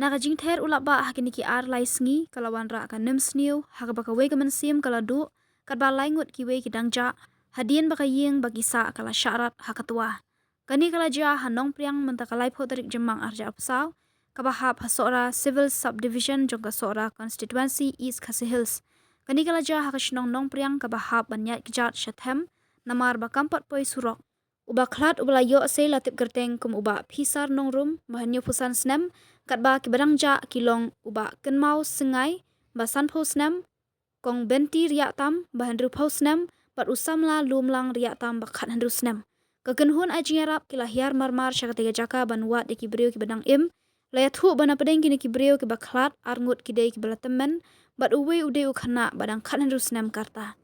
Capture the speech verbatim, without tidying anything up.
Na ka jingther u lapbah ha kine ki ar lai sngi, ka la wanrah ka nym sniew ha kaba kawei ka mynsiem ka la duh, katba lai ngut kiwei ki dang jah, hadien ba ka ïing ba ki sah ka la shah rat ha ka twa. Kane ka la jia ha Nongpriang mynta ka laiphew tarik Jymmang arhajar arphew saw, kaba hap ha Sohra Civil Subdivision jong ka Sohra Constituency, East Khasi Hills. Kane ka la jia ha ka shnong Nongpriang kaba hap ban ïaid kjat sha them, namar ba kam pat poi surok. U bakhlad uba la ïoh sei la tip kyrteng kum u Bah Phisar Nongrum, ba hynñiewphew san snem, katba kiba dang jah ki long u Bah Kynmaw Syngai, ba sanphew snem, Kong Benti Riahtam, ba hynriewphew snem, bad u samla Lumlang Riahtam, ba khathynriew snem. Ka kynhun ai jingïarap ki la hiar marmar sha katei ka jaka ban wad ïa ki briew kiba dang im. La ïathuh ba na pdeng kine ki briew kiba khlad, ar ngut ki dei kiba la tymmen, bad uwei u dei u khynnah ba dang khathynriew snem ka rta.